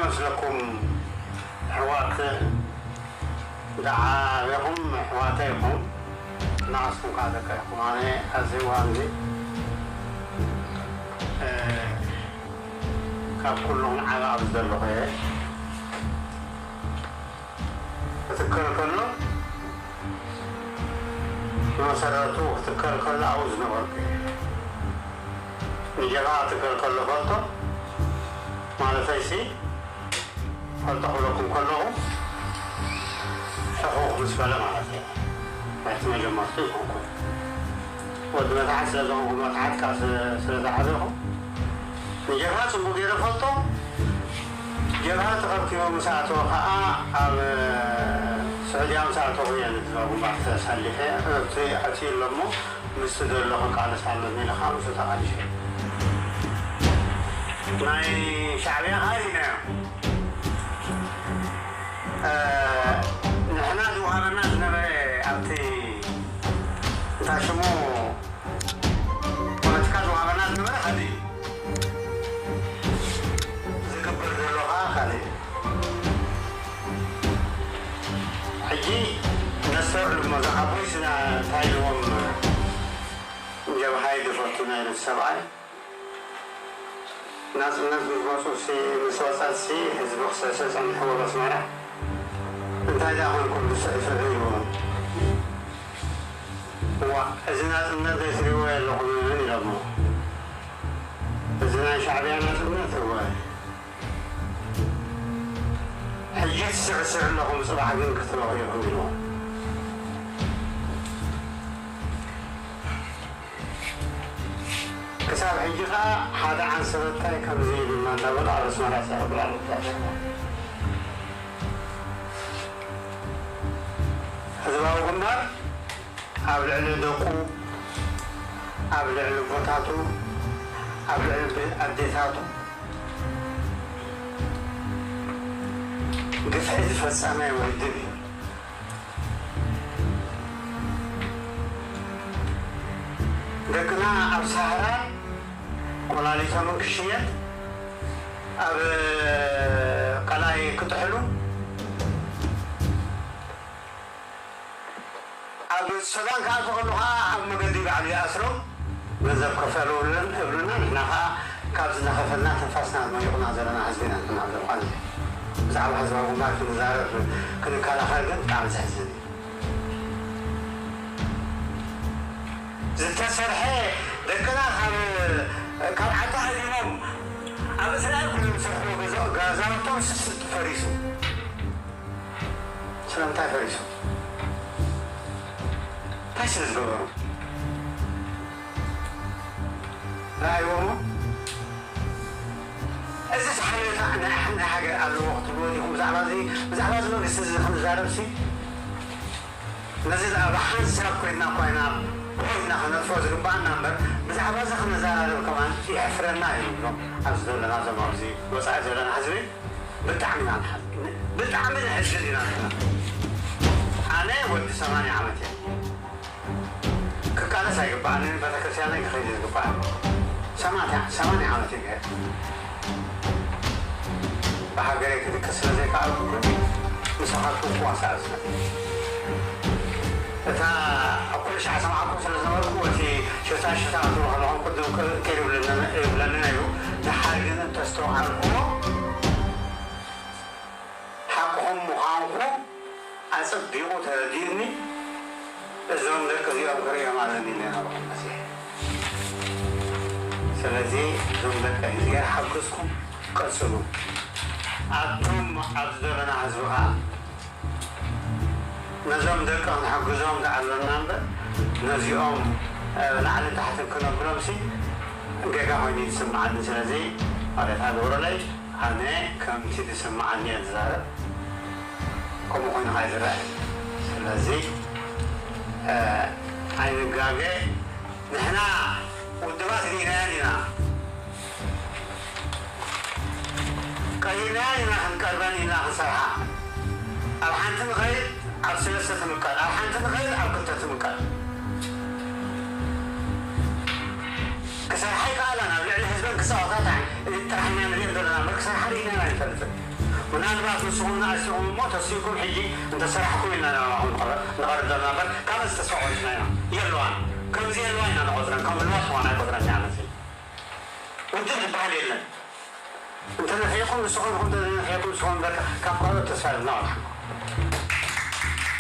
ምስለኩም ኣሕዋት ደዓ ኢኹም፣ ኣሕዋተይ ኢኹም፣ ንዓስኩም ከዓ ደቀ ኢኹም። ኣነ ኣብዚ እዋን እዚ፣ እ፣ ካብ ኩሉ ንዓቢ ኣብዚ ዘለኹ እየ። ክትከል ከሎ፣ ብመሰረቱ ክትከል ከሎ ኣብኡ ዝነበርኩ እየ። ንጀብሃ ክትከል ከሎ ፈልጦ፣ ማለተይሲ፣ ፈልጦ ክብለኩም ከለኹ፣ ሕኹኽ ምስ በለ ማለት እዩ። ናይቲ መጀመርቱ ይኮንኩን። ወዲ መትሓት ስለ ዝኾንኩ፣ መትሓት ከዓ ስለ፣ ስለ ዝዓበኹ፣ ንጀብሃ ጽቡቕ ገይረ ፈልጦ። ጀብሃ ተኸብኪቡ ምስ ኣተወ ከዓ፣ ኣብ ስዑድያ ምስ ኣተወ እየ ነቲ ግንባር ተሳሊሐ። እቲ ኣትዩ ኣሎ እሞ፣ ምስቲ ዘሎ ክቃለስ ኣለኒ ኢለ ከዓ ምስኡ ተቓሊሰ። ናይ ሻዕብያ ከዓ ርኢናዮ። እ፣ ንሕና ዝወሃበና ዝነበረ ኣብቲ፣ እንታይ ሽሙ፣ ፖለቲካ ዝወሃበና ዝነበረ ካልእ እዩ። ዝግበር ዘሎ ከዓ ካልእ እዩ። ሕጂ ነስተውዕል እሞ፣ እዛ ዓቦይ ስና እንታይ ኢልዎም፣ ጀብሃይ ዝፈቱ ናይ ነቲ ሰብኣይ ናጽነት ምስ መጹ ሲ-፣ ምስ ወጸት ሲ ህዝቢ ክስዕስዕ ጸኒሕዎ ኣብ ኣስመራ። እንታይ ደኣ ኮንኩም ዝስዕስዑ ኢልዎም። እዋ፣ እዚ ናጽነት ዘይትሪእዎ የለኹምን ኢሎሞ። እዚ ናይ ሻዕብያ ናጽነት እወ። ሕጂ ትስዕስዑ ኣለኹም፣ ጽባሕ ግን ክትበኽዩ ኢኹም ኢልዎም። ክሳብ ሕጂ ኸኣ ሓደ ዓንሰበታይ ከምዚ ኢሉና እንዳበሉ ኣብ ኣስመራ ይሰርሑ ኣለዉ። ህዝባዊ ግንባር ኣብ ልዕሊ ደቁ፣ ኣብ ልዕሊ ኣቦታቱ፣ ኣብ ልዕሊ ኣዴታቱ ግፍዒ ዝፈጸመ ውድብ እዩ። ደቅና ኣብ ሳህራ ቆላሊቶምን ክሽየጥ፣ ኣብ ቀላይ ክጥሕሉ፣ ኣብ ሱዳን ክኣትዉ ከለዉ ኸዓ ኣብ መገዲ ባዕሉ ይኣስሮም። ገንዘብ ክፈሉ እብሉን-፣ እብሉና፣ ንሕና ኸዓ ካብዚ እናኸፈልና ትንፋስና መሊቑና ዘለና ህዝቢ ኢና ንሕና ኣብ ዘርኳን። ብዛዕባ ህዝባዊ ግንባር ክንዛረብ፣ ክንከላኸል ግን ብጣዕሚ ዘሕዝን እዩ። ዝተሰርሐ ደቅና ካብ፣ ካብ ዓዲ ሃዲሞም ኣብ እስራኤል ኮይኖም ዝሰርሕዎ ገዛ-፣ ገዛውቶም ስ-፣ ፈሪሱ። ስለምንታይ ፈሪሱ? እንታይ ስለ ዝገበሩ? ረኣይዎሞ? እዚ ዝሓለፈ ናይ፣ ናይ ሃገር ኣለዎ ክትብልዎ ዲኹም? ብዛዕባ እዚ፣ ብዛዕባ እዚ መንግስቲ እዚ ክንዛረብ ሲ፣ ነዚ ደኣ ብሓንሳብ ኮይንና እኳ ኢና ኮይንና ክነጥፍኦ ዝግባኣና እምበር፣ ብዛዕባ እዚ ክንዘራረብ ከማን የሕፍረና እዩ ንብሎም ኣብዚ ዘለና፣ እዞም ኣብዚ ወጻኢ ዘለና ህዝቢ። ብጣዕሚ ኢና ንሓዝን፣ ብጣዕሚ ነሕዝን ኢና ንሕና። ኣነ ወዲ ሰማንያ ዓመት እየ። ክቃለስ ኣይግባኣንን፣ ቤተክርስትያነይ ክኸይድ ዝግባእ። ሰማንያ፣ ሰማንያ ዓመት እየ። ብሃገረይ ክድቅስ ስለ ዘይከኣልኩ ግን ምሳኻትኩም ክዋሳእ ዝኽእል። እታ ኩሉ ሻዕ ሰማዕኩም ስለ ዝነበርኩ፣ እቲ ሽፍታ ሽፍታ ክትብሉ ከለኹም ቅድም ቅ-፣ ቅር ይብለኒ፣ ይብለኒ ነይሩ። ደሓር ግን እንተስተውዓልኩዎ፣ ሓቅኹም ምዃንኩም ኣጸቢቑ ተረዲኡኒ፣ እዞም ደቂ እዚኦም ክርእዮም ኣለኒ ኢለ ናባኹም መጺኤ። ስለዚ እዞም ደቂ እግዚኣብሔር ሓግዝኩም ቀጽሉ። ኣቱም ኣብዚ ዘለና ህዝቢ ኸኣ ነዞም ደቂ ክንሕግዞም ዝኣለና እምበር ነዚኦም፣ እ፣ ላዕልን ታሕትን ክነብሎምሲ ጌጋ ኮይኑ ይስምዓኒ። ስለዚ ማለት ኣግብሩለይ። ኣነ ከምቲ ዝስምዓኒ እየ ዝዛረብ፣ ከምኡ ኮይኑ ከዓ ይዝረአ። ስለዚ፣ እ፣ ኣይንጋገ። ንሕና ውድባት ርኢናየን ኢና፣ ቀሪብናየን ኢና፣ ክንቀርበን ኢና ክንሰርሓ። ኣብ ሓንቲ ንኸይድ፣ ኣብ ሰለስተ ትምቀል፣ ኣብ ሓንቲ ንኸይድ፣ ኣብ ክልተ ትምቀል። ክሰርሓ ይከኣላን ኣብ ልዕሊ ህዝበን ክጻወታ ጥራሕ፣ ጥራሕ ኢና ንሪኦ ዘለና እምበር ክሰርሓ ርኢናየን ኣይንፈልጥን። ምናልባት ንስኹም ንኣስኹም እሞ ተሲእኩም ሕጂ እንተሰራሕኩም ኢልና ንዕኹም ንቐርብ ዘለና እምበር፣ ካብ እዚ ተስፋ ቆሪፅና ኢና። የለዋን። ከምዚ የለዋ ኢና ንቆፅረን፣ ከም ህልዋት ምዃን ኣይቆፅረን ኢና ነዚ። ውድብ ዝበሃል የለን። እንተ ነፊዕኩም ንስኹም ኢኹም፣ እንተ ዘይነፊዕኩም ንስኹም እምበር፣ ካብ ካልኦት ተስፋ የብልና ወላ ሓንቲ።